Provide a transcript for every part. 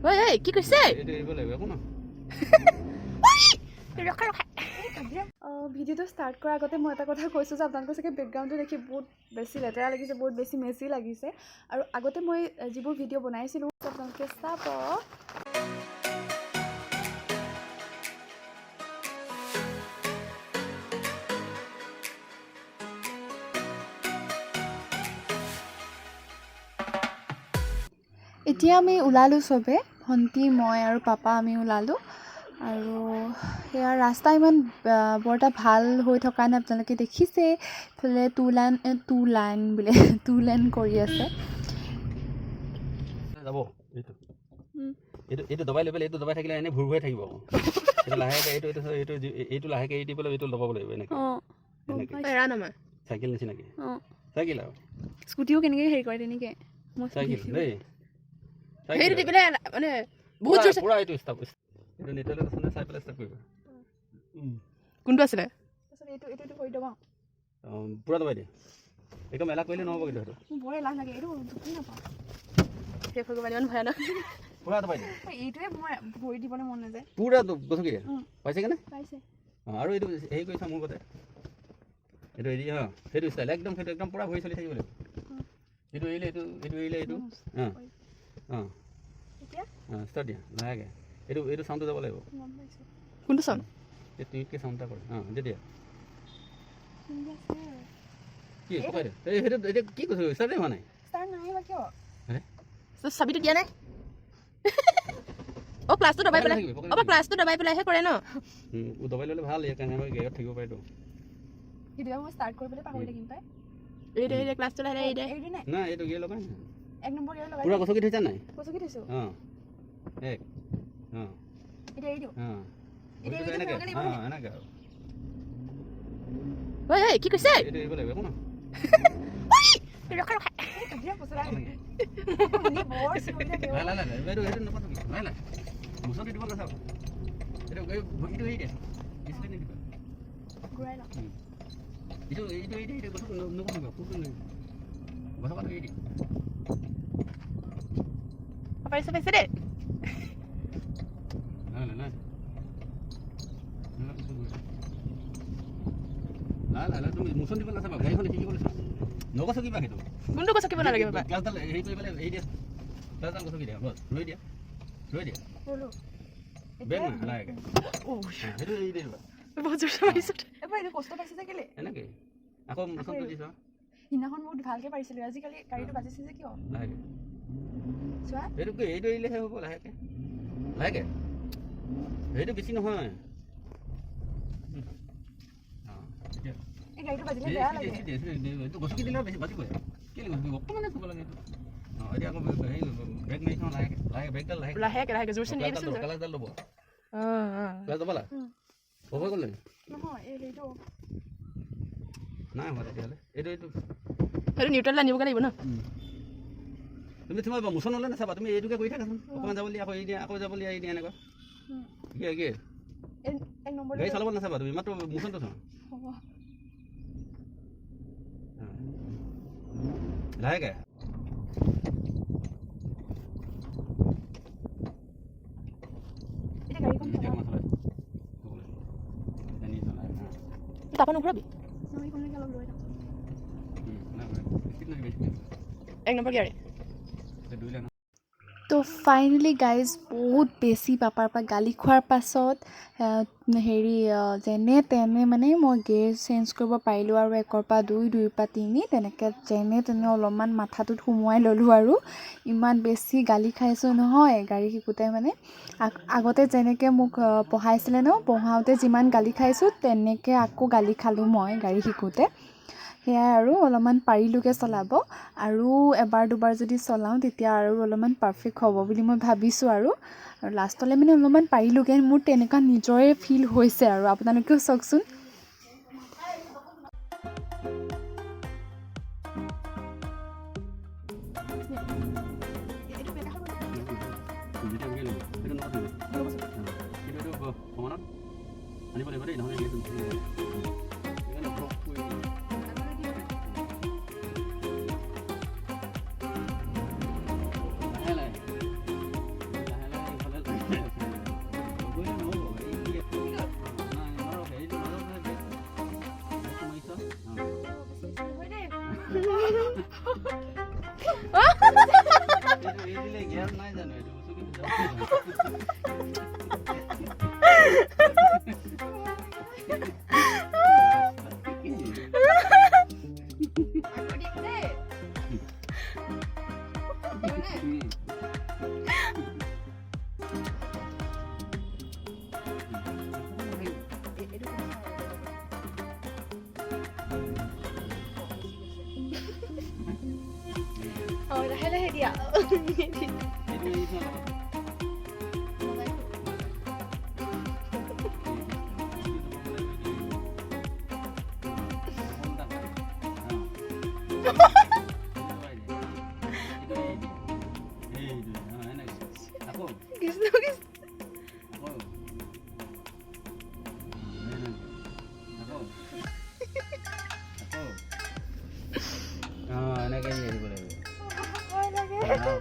ঐ ঐ, কি কৰিছে? এইটো এৰিব লাগিব, একো নহয়। ৰখা ৰখা। ভিডিঅ'টো ষ্টাৰ্ট কৰাৰ আগতে মই এটা কথা কৈছোঁ যে আপোনালোকৰ চাগে বেকগ্ৰাউণ্ডটো দেখি বহুত বেছি লেতেৰা লাগিছে, বহুত বেছি মেচি লাগিছে। আৰু আগতে মই যিবোৰ ভিডিঅ' বনাইছিলোঁ, আপোনালোকে চাব। এতিয়া আমি ওলালোঁ চবে, ভণ্টি, মই আৰু পাপা, আমি ওলালোঁ। আৰু সেয়া ৰাস্তা ইমান বৰ এটা ভাল হৈ থকা নাই, আপোনালোকে দেখিছে। ইফালে টু লাইন বোলে, টু লেন কৰি আছে। যাব এইটো। এইটো দবাই লৈ পেলাই, এইটো দবাই থাকিলে এনেই ভুৰ ভুৰাই থাকিব আকৌ। এইটো লাহেকৈ, এইটো এইটো এইটো এইটো লাহেকৈ এৰি দি পেলাই এইটো দবাব লাগিব এনেকৈ। এনেকৈ। এৰা নমা। চাইকেল নিচিনাকৈ। চাইকেল আৰু। স্কুটিও কেনেকৈ হেৰি কৰে তেনেকৈ মই চাইকেল দেই। সেইটো দি পেলাই মানে বহুত জোৰছে। পুৰা এইটো ষ্টাপ, এইটো নেটলৈ আছে নে চাই পেলাই ষ্টাপ কৰিবা। কোনটো আছিলে? তাৰপিছত এইটো এইটো এইটো কৰি দবাওঁ। অঁ, পুৰা দবাই দিয়া। একদম এলাহ কৰিলে নহ'ব কিন্তু সেইটো। মোৰ বৰ এলাহ লাগে, এইটো ঢুকি নাপাওঁ। শেষ হৈ গ'ল, ইমান ভয়ানক। পুৰা দবাই দিয়া। এইটোৱে মই ভৰি দিবলৈ মন নাযায়। পুৰা গছকি দিয়া। পাইছেগৈ নে? পাইছে। অঁ, আৰু এইটো হেৰি কৰি চা মোৰ মতে। এইটো এৰি, অঁ, সেইটো ষ্টাইল একদম, সেইটো একদম পুৰা ভৰি চলি থাকিব লাগিব। এইটো এৰিলে এইটো, এইটো এৰিলে এইটো। অঁ অঁ। এতিয়া? অঁ, ষ্টাৰ্ট দিয়া লাহেকৈ। এইটো এইটো চাউণ্ডটো যাব লাগিব। গম পাইছোঁ। কোনটো চাউণ্ড? এই টুইটকৈ চাউণ্ড এটা কৰে। অঁ, এতিয়া দিয়া। ঠিক আছে। কি পকাই দিয়া এই সেইটো। এতিয়া কি কৈছোঁ, ষ্টাৰ্টেই হোৱা নাই। ষ্টাৰ্ট নাই হোৱা কিয়? চাবিটো দিয়া নাই। অ', ক্লাছটো দবাই পেলাই। থাকিবি, পকাই অ', থাকিবি। ক্লাছটো দবাই পেলাইহে কৰে ন? দবাই ল'লে ভাল, ইয়াৰ কাৰণে গেৰত থাকিব পাৰেতো। কেতিয়াবা মই ষ্টাৰ্ট কৰিবলৈ পাহৰি থাকিম পাই। এই দে, এই দে, ক্লাছটো লাহে লাহে এই দে। এইটো নাই। নাই, এইটো গিয়েৰ লগাই নাই। এক নম্বৰ গিয়েৰ লগাই। পুৰা গছকি থৈছা নাই? গছকি থৈছোঁ। অঁ, এক, অঁ। এতিয়া এৰি দিওঁ? অঁ। এতিয়া ভৰিটো এইটো এনেকৈ। সোমাব লাগিব। অঁ, এনেকৈ আৰু। ঐ ঐ, কি কৰিছে? এইটো এৰিব লাগিব, একো নহয়। ৰখা ৰখা। কাজিয়া পচলা বৰ চিঞৰি থাকে। লাহে লাহে লাহে, এইটো সেইটো নকৰিবি, লাহে লাহে। মোচনটো দিব নাচাব। এইটো এই ভৰিটো এৰি দে, স্পীড নিদিবা। ঘূৰাই লওঁ। এইটো এইটো এৰি দে, এইটো গছক নকৰিবা, কুকুৰ গছকাটো এৰি দে। পাৰিছে, পাৰিছে দেই। লাহে লাহে লাহে লাহে লাহে। তুমি মোচন দিব নাচাবা, গাড়ীখন শিকিব লৈছা। নগছকিবা সেইটো। কোনটো গছকিব নালাগে বাবা? ক্লাছডাল হেৰি কৰি পেলাই এৰি দিয়া। ক্লাছডাল গছকি দিয়া, বছ, ৰৈ দিয়া, ৰৈ দিয়া। ৰ'লো। ব্ৰেক মাৰা লাহেকৈ। সেইটো এৰি দিবা। বহুত জোৰছে মাৰিছে। এবাৰ এইটো কষ্ট পাইছে যে কেলে? এনেকৈ আকৌ মোচনটো দিছা। সিদিনাখন বহুত ভালকৈ পাৰিছিলোঁ, আজিকালি গাড়ীটো বাজিছে যে কিয়? লাহেকৈ। চোৱা। সেইটো কি, এইটো এৰিলেহে হ'ব। লাহেকৈ লাহেকৈ, সেইটো বেছি নহয়। অঁ, এতিয়া এই গাড়ীটো বাজিলে বেয়া লাগে। এইটো গছকি দিলে বেছি বাজিবই। কেলৈ গছকিব? অকণমানে থ'ব লাগে এইটো। অঁ, এতিয়া আকৌ হেৰি, ব্ৰেক মাৰি থওঁ লাহেকৈ লাহে, ব্ৰেকডাল লাহেকৈ। লাহেকে লাহেকে, জোৰছে নিদিবিচোন। ক্লাছডাল ল'ব। অঁ অঁ। ক্লাছ দবালা? হ'ব, গ'ল নেকি? নহয়, এই হেৰিটো। নাই হোৱা তেতিয়াহ'লে। এইটো এইটো। সেইটো নিউট্ৰেল আনিবগৈ লাগিব ন? তুমি তোমাৰ মোচন হ'লে নাচাবা, তুমি এইটোকে কৰি থাকাচোন। অকণমান যাব দিয়া, আকৌ এৰি দিয়া, আকৌ যাব দিয়া, এৰি দিয়া, এনেকুৱা। কি কি? এক নম্বৰ। গাড়ী চলাব নাচাবা তুমি, মাত্ৰ মোচনটো চোৱা। হ'ব। লাহেকৈ। এতিয়া গাড়ীখন এতিয়া চলাওঁ। অকণমান চলাই হ'ব লাগে। এতিয়া নি চলাই, অঁ। তাৰপৰা নুঘূৰাবি। নহয়, এইখনলৈকে অলপ লৈ যাওঁ। নাই, স্পীড নাহিব, স্পীড নাহিব। এক নম্বৰ গিয়াৰে। এতিয়া দুই লাইন। তো ফাইনেলি গাইজ, বহুত বেছি পাপাৰ পৰা গালি খোৱাৰ পাছত হেৰি যেনে তেনে মানে মই গেৰ চেঞ্জ কৰিব পাৰিলোঁ আৰু একৰ পৰা দুই, দুইৰ পৰা তিনি, তেনেকৈ যেনে তেনে অলপমান মাথাটোত সুমুৱাই ল'লোঁ। আৰু ইমান বেছি গালি খাইছোঁ নহয় গাড়ী শিকোঁতে, মানে আগতে যেনেকৈ মোক পঢ়াইছিলে ন, পঢ়াওঁতে যিমান গালি খাইছোঁ, তেনেকৈ আকৌ গালি খালোঁ মই গাড়ী শিকোঁতে। সেয়াই আৰু অলপমান পাৰিলোঁগৈ চলাব। আৰু এবাৰ দুবাৰ যদি চলাওঁ, তেতিয়া আৰু অলপমান পাৰফেক্ট হ'ব বুলি মই ভাবিছোঁ। আৰু আৰু লাষ্টলৈ মানে অলপমান পাৰিলোঁগৈ, মোৰ তেনেকুৱা নিজৰে ফিল হৈছে। আৰু আপোনালোকেও চাওকচোন। দুইটা গিয়েৰ ল'ব, সেইটো নকৰিব। কিন্তু এইটো সমানত আনিব লাগিব দেই, নহ'লে গিয়েৰটো নুঠিব। সেইকাৰণে ব্লক কৰি লাহে লাহে লাহে লাহে। জানো এইটো বস্তু কিন্তু। আকৌ দিম দেই। উম। এইটো কেনেকুৱা? অঁ, লাহে লাহে দিয়া। এইটো এৰিছো অলপ। আকৌ। কৃষ্ণ কৃষ্ণ। আকৌ আকৌ আকৌ, অঁ, এনেকৈ এৰিব লাগিব। ভয় লাগে। আকৌ,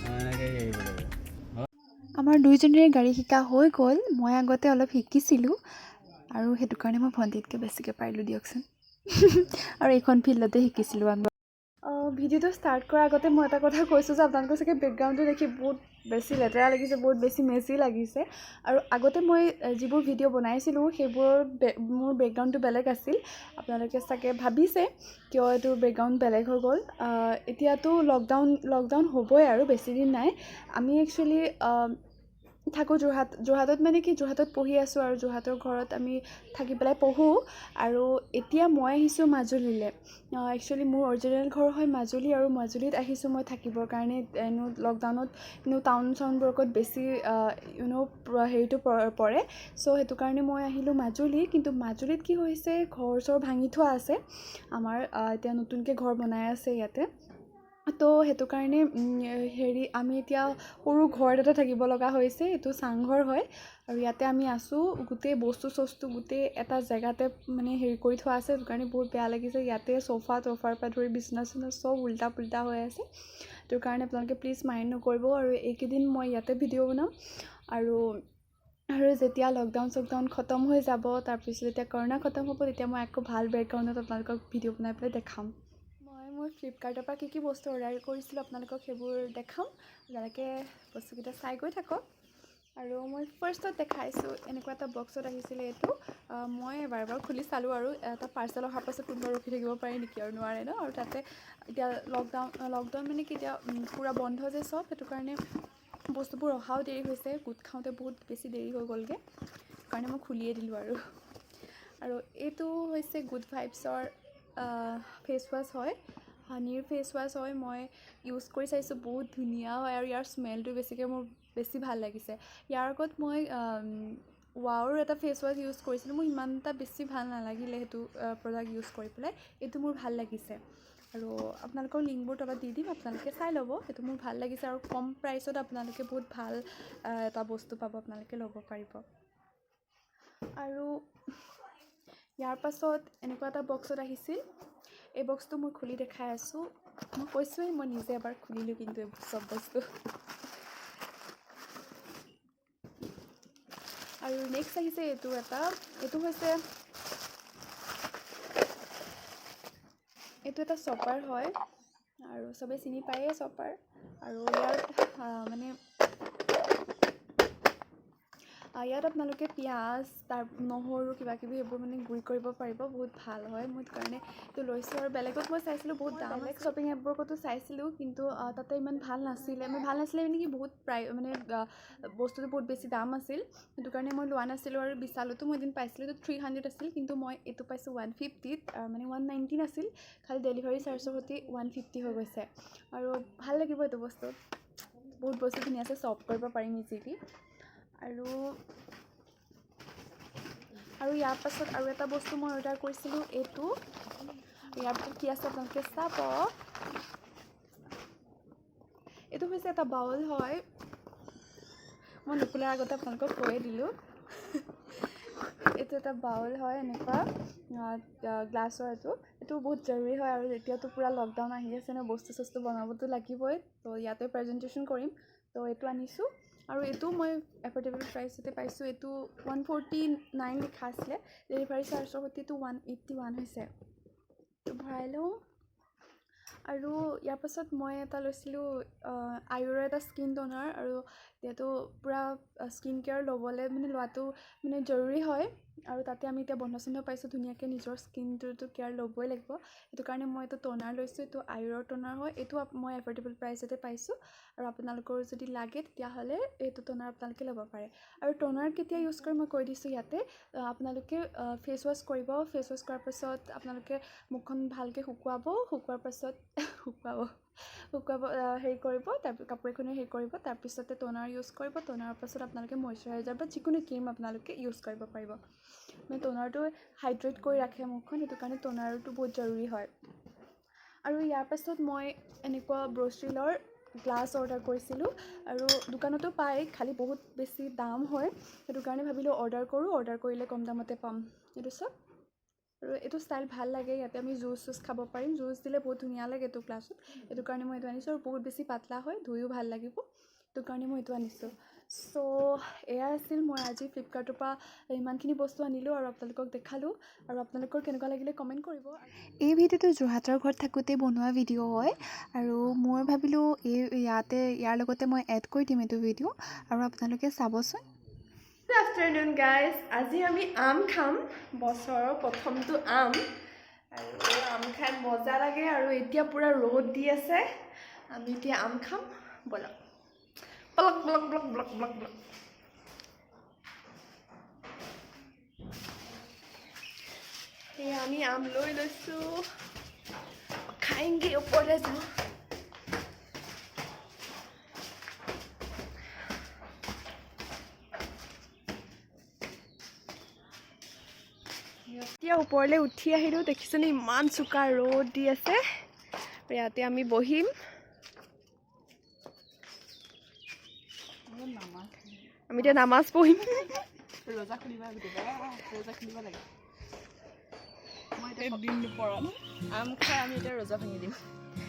অঁ, এনেকৈ এৰিব লাগিব। আমাৰ দুইজনীৰে গাড়ী শিকা হৈ গ'ল। মই আগতে অলপ শিকিছিলোঁ আৰু সেইটো কাৰণে মই ভণ্টিতকৈ বেছিকৈ পাৰিলোঁ দিয়কচোন। আৰু এইখন ফিল্ডতে শিকিছিলোঁ আমি। ভিডিঅ'টো ষ্টাৰ্ট কৰাৰ আগতে মই এটা কথা কৈছোঁ যে আপোনালোকৰ চাগে বেকগ্ৰাউণ্ডটো দেখি বহুত বেছি লেতেৰা লাগিছে, বহুত বেছি মেচি লাগিছে। আৰু আগতে মই যিবোৰ ভিডিঅ' বনাইছিলোঁ, সেইবোৰৰ মোৰ বেকগ্ৰাউণ্ডটো বেলেগ আছিল। আপোনালোকে চাগে ভাবিছে কিয় এইটো বেকগ্ৰাউণ্ড বেলেগ হৈ গ'ল। এতিয়াতো লকডাউন, লকডাউন হ'বই আৰু বেছিদিন নাই। আমি একচুৱেলি থাকোঁ যোৰহাট, যোৰহাটত, মানে কি, যোৰহাটত পঢ়ি আছোঁ আৰু যোৰহাটৰ ঘৰত আমি থাকি পেলাই পঢ়োঁ। আৰু এতিয়া মই আহিছোঁ মাজুলীলৈ। একচুৱেলি মোৰ অৰিজিনেল ঘৰ হয় মাজুলী আৰু মাজুলীত আহিছোঁ মই থাকিবৰ কাৰণে। এনেও লকডাউনত এনেও টাউন চাউনবোৰত বেছি হেৰিটো পৰে। চ' সেইটো কাৰণে মই আহিলোঁ মাজুলী। কিন্তু মাজুলীত কি হৈছে, ঘৰ চৰ ভাঙি থোৱা আছে আমাৰ, এতিয়া নতুনকৈ ঘৰ বনাই আছে ইয়াতে। তো সেইটো কাৰণে হেৰি, আমি এতিয়া সৰু ঘৰ এটাতে থাকিব লগা হৈছে। এইটো চাংঘৰ হয় আৰু ইয়াতে আমি আছোঁ। গোটেই বস্তু চস্তু গোটেই এটা জেগাতে মানে হেৰি কৰি থোৱা আছে। সেইটো কাৰণে বহুত বেয়া লাগিছে। ইয়াতে চ'ফা ত'ফাৰ পৰা ধৰি বিচনা চিচনা চব উল্টা পুল্টা হৈ আছে। সেইটো কাৰণে আপোনালোকে প্লিজ মাইণ্ড নকৰিব। আৰু এইকেইদিন মই ইয়াতে ভিডিঅ' বনাম আৰু যেতিয়া লকডাউন চকডাউন খতম হৈ যাব, তাৰপিছত যেতিয়া কৰোণা খতম হ'ব, তেতিয়া মই আকৌ ভাল বেকগ্ৰাউণ্ডত আপোনালোকক ভিডিঅ' বনাই পেলাই দেখাম। মই মোৰ ফ্লিপকাৰ্টৰ পৰা কি কি বস্তু অৰ্ডাৰ কৰিছিলোঁ, আপোনালোকক সেইবোৰ দেখাম। আপোনালোকে বস্তুকেইটা চাই গৈ থাকক। আৰু মই ফাৰ্ষ্টত দেখাইছোঁ, এনেকুৱা এটা বক্সত আহিছিলে এইটো। মই এবাৰ এবাৰ খুলি চালোঁ। আৰু এটা পাৰ্চেল অহাৰ পাছত কোনোবা ৰখি থাকিব পাৰে নেকি আৰু? নোৱাৰে ন। আৰু তাতে এতিয়া লকডাউন, লকডাউন মানে কি, এতিয়া পূৰা বন্ধ যে চব, সেইটো কাৰণে বস্তুবোৰ অহাও দেৰি হৈছে। গোট খাওঁতে বহুত বেছি দেৰি হৈ গ'লগৈ। সেইকাৰণে মই খুলিয়ে দিলোঁ। আৰু আৰু এইটো হৈছে গুড ভাইবছৰ ফেচ ৱাছ হয়, হানিৰ ফেচ ৱাছ হয়। মই ইউজ কৰি চাইছোঁ, বহুত ধুনীয়া হয় আৰু ইয়াৰ স্মেলটো বেছিকৈ মোৰ বেছি ভাল লাগিছে। ইয়াৰ আগত মই ৱাওৰ এটা ফেচ ৱাছ ইউজ কৰিছিলোঁ, মোৰ ইমান এটা বেছি ভাল নালাগিলে সেইটো প্ৰডাক্ট ইউজ কৰি পেলাই। এইটো মোৰ ভাল লাগিছে আৰু আপোনালোকৰ লিংকবোৰ তলত দি দিম, আপোনালোকে চাই ল'ব। সেইটো মোৰ ভাল লাগিছে আৰু কম প্ৰাইচত আপোনালোকে বহুত ভাল এটা বস্তু পাব, আপোনালোকে ল'ব পাৰিব। আৰু ইয়াৰ পাছত এনেকুৱা এটা বক্সত আহিছিল। এই বক্সটো মই খুলি দেখাই আছোঁ। মই কৈছোঁৱেই, মই নিজে এবাৰ খুলিলোঁ কিন্তু এইবোৰ চব বস্তু। আৰু নেক্সট আহিছে এইটো এটা, এইটো হৈছে, এইটো এটা চপাৰ হয় আৰু চবেই চিনি পায়েই চপাৰ। আৰু ইয়াত মানে ইয়াত আপোনালোকে পিঁয়াজ, তাৰ নহৰু, কিবা কিবি সেইবোৰ মানে গুড়ি কৰিব পাৰিব। বহুত ভাল হয়, মই সেইটো কাৰণে এইটো লৈছোঁ। আৰু বেলেগত মই চাইছিলোঁ বহুত দাম, বেলেগ শ্বপিং এপবোৰতো চাইছিলোঁ, কিন্তু তাতে ইমান ভাল নাছিলে। মানে ভাল নাছিলে মানে কি, বহুত প্ৰায় মানে বস্তুটো বহুত বেছি দাম আছিল, সেইটো কাৰণে মই লোৱা নাছিলোঁ। আৰু বিশালতো মই এদিন পাইছিলোঁ, এইটো 300 আছিল, কিন্তু মই এইটো পাইছোঁ 150ত, মানে 119 আছিল, খালি ডেলিভাৰী চাৰ্জৰ সৈতে 150 হৈ গৈছে। আৰু ভাল লাগিব এইটো বস্তু, বহুত বস্তু ধুনীয়াকৈ চপ কৰিব পাৰিম ইজিলি। আৰু আৰু ইয়াৰ পাছত আৰু এটা বস্তু মই অৰ্ডাৰ কৰিছিলোঁ, এইটো। ইয়াৰ ভিতৰত কি আছে আপোনালোকে চাব। এইটো হৈছে এটা বাউল হয়। মই নোখোলাৰ আগতে আপোনালোকক কৈয়ে দিলোঁ। এইটো এটা বাউল হয়, এনেকুৱা গ্লাছৰ। এইটো এইটো বহুত জৰুৰী হয় আৰু এতিয়াতো পূৰা লকডাউন আহি আছে ন, বস্তু চস্তু বনাবতো লাগিবই। তো ইয়াতে প্ৰেজেণ্টেশ্যন কৰিম, তো এইটো আনিছোঁ। আৰু এইটো মই এফৰ্ডেবল প্ৰাইচতে পাইছোঁ। এইটো 149 লিখা আছিলে, ডেলিভাৰী চাৰ্জৰ সৈতে এইটো 181 হৈছে। এইটো ভৰাই লওঁ। আৰু ইয়াৰ পাছত মই এটা লৈছিলোঁ আয়ুৰৰ এটা স্কিন ট'নাৰ। আৰু যিহেতু পূৰা স্কিন কেয়াৰ ল'বলৈ মানে লোৱাটো মানে জৰুৰী হয়, আৰু তাতে আমি এতিয়া বন্ধ চন্ধ পাইছোঁ, ধুনীয়াকৈ নিজৰ স্কিনটোতো কেয়াৰ ল'বই লাগিব। সেইটো কাৰণে মই এইটো ট'নাৰ লৈছোঁ। এইটো আয়ুৰৰ ট'নাৰ হয়। এইটো মই এফৰ্ডেবল প্ৰাইচতে পাইছোঁ। আৰু আপোনালোকৰ যদি লাগে, তেতিয়াহ'লে এইটো ট'নাৰ আপোনালোকে ল'ব পাৰে। আৰু ট'নাৰ কেতিয়া ইউজ কৰিম মই কৈ দিছোঁ ইয়াতে। আপোনালোকে ফেচ ৱাছ কৰিব। ফেচ ৱাছ কৰাৰ পাছত আপোনালোকে মুখখন ভালকৈ শুকুৱাব। শুকোৱাৰ পাছত শুকুৱাব শুকুৱাব হেৰি কৰিব, তাৰ কাপোৰ এখনে হেৰি কৰিব, তাৰপিছতে ট'নাৰ ইউজ কৰিব। ট'নাৰৰ পাছত আপোনালোকে মইশ্চাৰাইজাৰ বা যিকোনো ক্ৰীম আপোনালোকে ইউজ কৰিব পাৰিব। মানে ট'নাৰটো হাইড্ৰেট কৰি ৰাখে মুখখন, সেইটো কাৰণে ট'নাৰটো বহুত জৰুৰী হয়। আৰু ইয়াৰ পাছত মই এনেকুৱা ব্ৰ'চিলৰ গ্লাছ অৰ্ডাৰ কৰিছিলোঁ। আৰু দোকানতো পায়, খালি বহুত বেছি দাম হয়। সেইটো কাৰণে ভাবিলোঁ অৰ্ডাৰ কৰোঁ, অৰ্ডাৰ কৰিলে কম দামতে পাম। এইটো চাওক। আৰু এইটো ষ্টাইল ভাল লাগে। ইয়াতে আমি জুচ চুচ খাব পাৰিম। জুচ দিলে বহুত ধুনীয়া লাগে এইটো গ্লাছত। সেইটো কাৰণে মই এইটো আনিছোঁ। আৰু বহুত বেছি পাতলা হয়, ধুইও ভাল লাগিব, সেইটো কাৰণে মই এইটো আনিছোঁ। চ' এয়া আছিল মই আজি ফ্লিপকাৰ্টৰ পৰা ইমানখিনি বস্তু আনিলোঁ আৰু আপোনালোকক দেখালোঁ। আৰু আপোনালোকৰ কেনেকুৱা লাগিলে কমেণ্ট কৰিব। এই ভিডিঅ'টো যোৰহাটৰ ঘৰত থাকোঁতে বনোৱা ভিডিঅ' হয়। আৰু মই ভাবিলোঁ এই ইয়াতে ইয়াৰ লগতে মই এড কৰি দিম এইটো ভিডিঅ', আৰু আপোনালোকে চাবচোন। Good afternoon guys. আজি আমি আম খাম, বছৰৰ প্ৰথমটো আম। আৰু আম খাই মজা লাগে। আৰু এতিয়া পূৰা ৰ'দ দি আছে, আমি এতিয়া আম খাম। ব'লক বলক বলক বলক বলক বলক বলক। এয়া আমি আম লৈ লৈছোঁ, খাইংগে। ওপৰলৈ যাওঁ। এতিয়া ওপৰলৈ উঠি আহিলোঁ। দেখিছেনে, ইমান চোকা ৰ'দ দি আছে। আৰু ইয়াতে আমি বহিম। আমি এতিয়া নামাজ পঢ়িম। ৰোজা খুলিবা, গোটেই ৰোজা খুলিব লাগে। মই এতিয়া দিন দুপৰত আম খাই আমি এতিয়া ৰোজা ভাঙি দিম।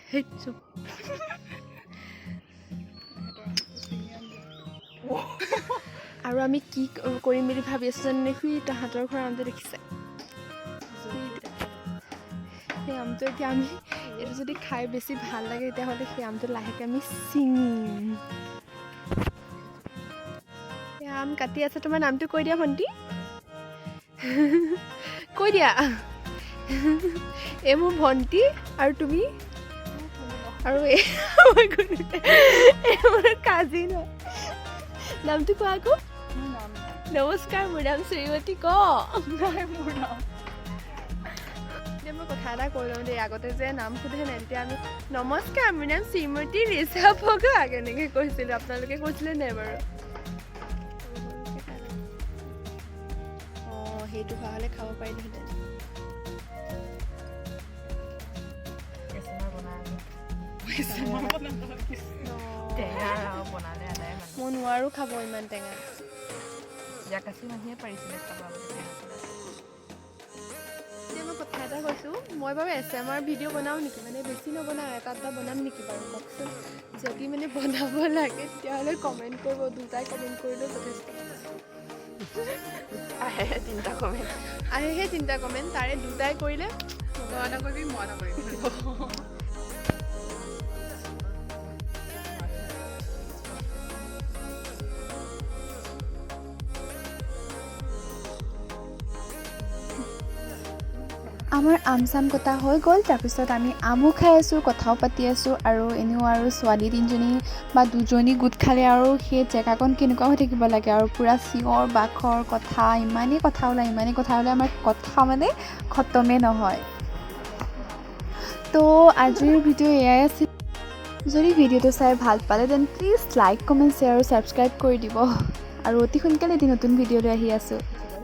সেই চুপ। আৰু আমি কি কৰিম বুলি ভাবি আছোঁ জানে? সি তাহাঁতৰ ঘৰৰ আমটো দেখিছে? সেই আমটো এতিয়া আমি এইটো যদি খাই বেছি ভাল লাগে, তেতিয়াহ'লে সেই আমটো লাহেকৈ আমি ছিঙিম। এই আম কাটি আছে। তোমাৰ নামটো কৈ দিয়া ভণ্টি, কৈ দিয়া। এই মোৰ ভণ্টি আৰু তুমি আৰু এই মোৰ কাজিন হয়। নামটো কোৱা আকৌ। নমস্কাৰ, মোৰ নাম শ্ৰীমতী ক। মোৰ নাম এতিয়া মই কথা এটা কৈ লওঁ দেই। আগতে যে নাম সোধে নাই, তেতিয়া আমি "নমস্কাৰ, মোৰ নাম শ্ৰীমতী ৰিচা ভগা" কেনেকৈ কৈছিলোঁ? আপোনালোকে কৈছিলে নাই বাৰু? অঁ, সেইটো হোৱা হ'লে খাব পাৰিলোহেঁতেন। কেঁচুমাৰ বনাই টেঙা বনালে আদায় মানুহ। মই নোৱাৰোঁ খাব ইমান টেঙা। জাকাচি মানুহে পাৰিছিলে খাব আগতে টেঙা। এতিয়া মই কথা এটা কৈছোঁ, মই বাৰু এছএমআৰ ভিডিঅ' বনাওঁ নেকি? মানে বেছি নবনাওঁ, এটা দুটা বনাম নেকি বাৰু কওকচোন? যদি মানে বনাব লাগে, তেতিয়াহ'লে কমেণ্ট কৰিব। দুটাই কমেণ্ট কৰিলেও যথেষ্ট। আহে তিনিটা কমেণ্ট। আহেহে তিনিটা কমেণ্ট, তাৰে দুটাই কৰিলে। তই নকৰিবি, মই নকৰিম। আমাৰ আম চাম কটা হৈ গ'ল। তাৰপিছত আমি আমো খাই আছোঁ, কথাও পাতি আছোঁ। আৰু এনেও আৰু ছোৱালী তিনিজনী বা দুজনী গোট খালে আৰু সেই জেগাকণ কেনেকুৱা হৈ থাকিব লাগে আৰু! পূৰা চিঞৰ বাখৰ কথা, ইমানেই কথা ওলায়, ইমানেই কথা ওলায়, আমাৰ কথা মানে খতমেই নহয়। তো আজিৰ ভিডিঅ' এয়াই আছিল। যদি ভিডিঅ'টো চাই ভাল পালে, then please like, comment, share আৰু ছাবস্ক্ৰাইব কৰি দিব। আৰু অতি সোনকালে এটি নতুন ভিডিঅ' লৈ আহি আছোঁ।